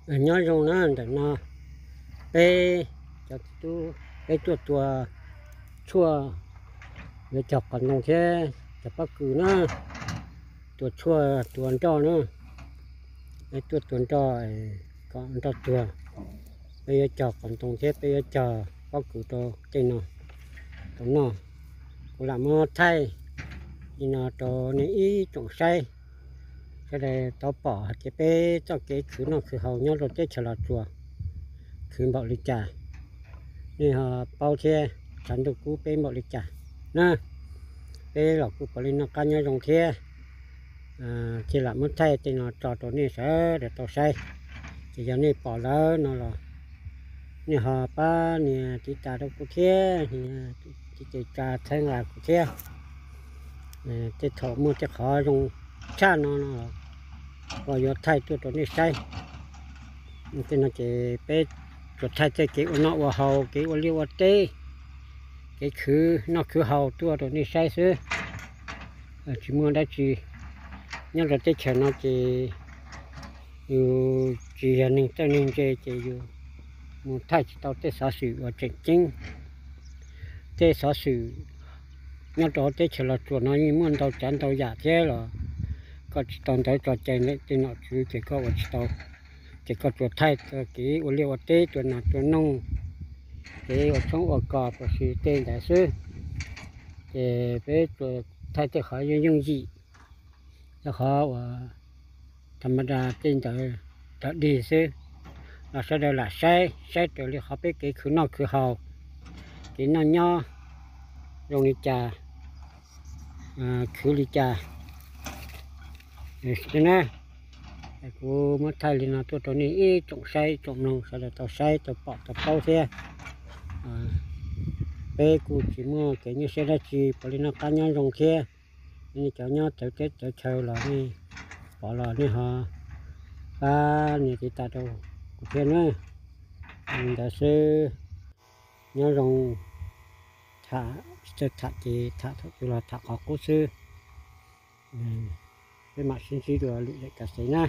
Nyob zoo na, ntawm no peb cov tub peb tuaj tua tshuaj, yuav cog qos ntoo thiab cog pob kws na, tua tshuaj tua nroj na, peb tuaj tua nroj kom nroj tuag. Peb yuav cog qos ntoo thiab peb yuav cog pob kws rau tej no tau noj. Kuv lam muab thaij li no rau nej ib tsoom saib, sawv daws tau pom hais tias peb txoj kev khwv noj khwv haus nyob rau teb chaws Los Tsuas khwv npaum li cas, nej ho paub thiab, tshav ntuj kub peb npaum li cas na. Peb los kuj puav leej noj qab nyob zoo thiab, thiaj lam muab thaij tej no tso rau nej sawv daws tau saib. Ces yog nej pom lawm no los nej ho pab nias tiv tas rau kuv thiab, tiv tes tsa txhawb nqa kuv thiab. Tej thaum muaj tej qhov zoo tshaj no no los yuav thaij tuaj rau nej saib. Tej no ces peb tsuas thaij tej kev ua noj ua haus, kev ua liaj ua teb, kev khwv noj khwv haus tuaj rau nej saib xwb. Tsis muaj dab tsi, nyob rau teb chaws no ces yus tsis yog neeg txawj neeg ntse ces yus mus thaij tsis tau tej xov xwm uas tseem ceeb. Tej xov xwm nyob rau teb chaws Los Tsuas no yeej muaj ntau tsav ntau yam thiab los koj tsis tau ntawv tso cai tej nom tswv ces koj ua tsis tau. Ces koj tsuas thaij kev ua liaj ua teb, tua nas tua noog, kev ua tshoob ua kos, puas sis tej ntawd xwb. Ces peb tsuas thaij tej qhov yooj yooj yim, tej qhov uas tha ma da tej ntawd rov dig xwb, los sawv daws lam saib, saib raws li qhov peb kev khwv noj khwv haus, kev noj nyob zoo li cas, khwv li cas na. Kuv muab thaij li no tuaj rau nej ib tsoom saib tsoom mloog sawv daws tau saib tau pom tau paub thiab. Peb kuj tsis muaj kev nyuaj siab dab tsi, puav leej noj qab nyob zoo thiab. Nej cov nyob txawv teb txawv chaw los nej pom los nej ho pab nias tiv tas rau kuv thiab na. Li ntawd xwb, nyob zoo. Tham tsis txawj tham ces tham thaum twg los tham qhov qub xwb. Peb mam sib ntsib dua lwm daim ka xev na.